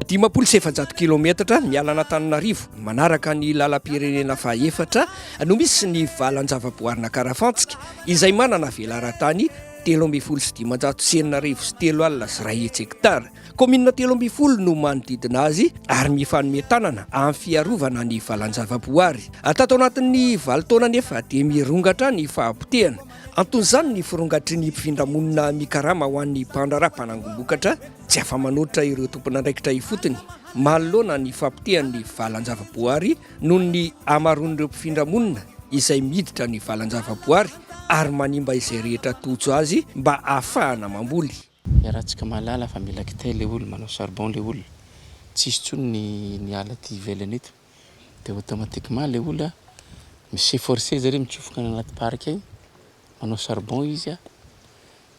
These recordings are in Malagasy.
450 kilometatra miala an'Antananarivo, manaraka ny lalam-pirenena fahaefatra no misy ny valan-javaboarin'Ankarafantsika, izay manana velaran-tany 6513 hektara. Kaominina 13 no manodidina azy ary mifanome tanana amin'ny fiarovana ny valan-javaboary. Tato anatin'ny valo taona anefa dia mirongatra ny fahapotehana. Anton'izany ny firongatry ny mpifindra monina mikarama ho an'ny mpandraharaha mpanangom-bokatra tsy afa-manoatra ireo tompon'andraikitra ifotony manoloana ny fahapotehan'ny valan-javaboary noho ny hamaroan'ireo mpifindra monina izay miditra ny valan-javaboary ary manimba izay rehetra tojo azy mba hahafahana mamboly. Iarahantsika mahalala fa mila kitay le olona, manao charbon le olona, tsisy tsony ny ny ala aty ivelany eto, de automatiquement le olona mi-s'efforcer zareo mitsofoka any anaty parc agny manao charbon izy a,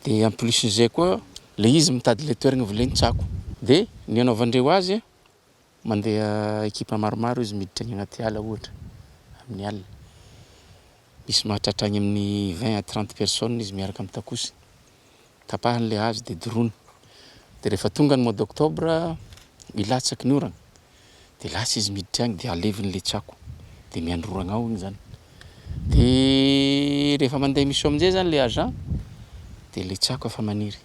de en plus n'izay koa le izy mitady le toeragna voleny tsako, de ny anaovandreo azy a Mandeha ekipa maromaro izy miditra any anaty ala ohatra amin'ny alina. Misy mahatratra any amin'ny 20 à 30 personnes izy miaraka amin'ny takosy. Tapahany ilay hazo dia doroany. Dia rehefa tonga ny mois d'octobre, milatsaky ny orana, dia lasa izy miditra any dia aleviny ilay tsako. Dia miandry orana ao iny izany. Dia rehefa mandeha mission amin'izay izany ilay agent, dia ilay tsako efa maniry.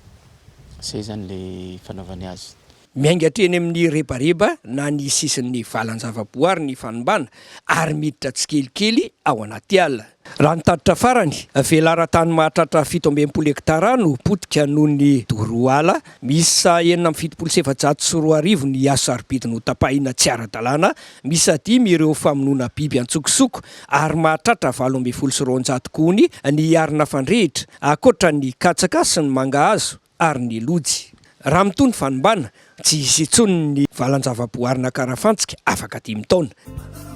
Izay izany ilay fanaovany azy. Miainga hatreny amin'ny rebareba na ny sisin'ny valan-javaboary ny fanimbana ary miditra tsikelikely ao anaty ala. Raha ny tatitra farany, velaran-tany mahatratra 67 hektara no potika noho ny doro ala. Miisa 2476 ny hazo sarobidy notapahina tsy ara-dalàna, miisa dimy ireo famonoana biby an-tsokosoko ary mahatratra 218 gony ny arina fandrehitra, ankoatra ny katsaka sy ny mangahazo. ary ny lojy. Raha mitohy ny fanimbana, tsy hisy intsony ny valan-javaboarin'Ankarafantsika afaka dimy taona.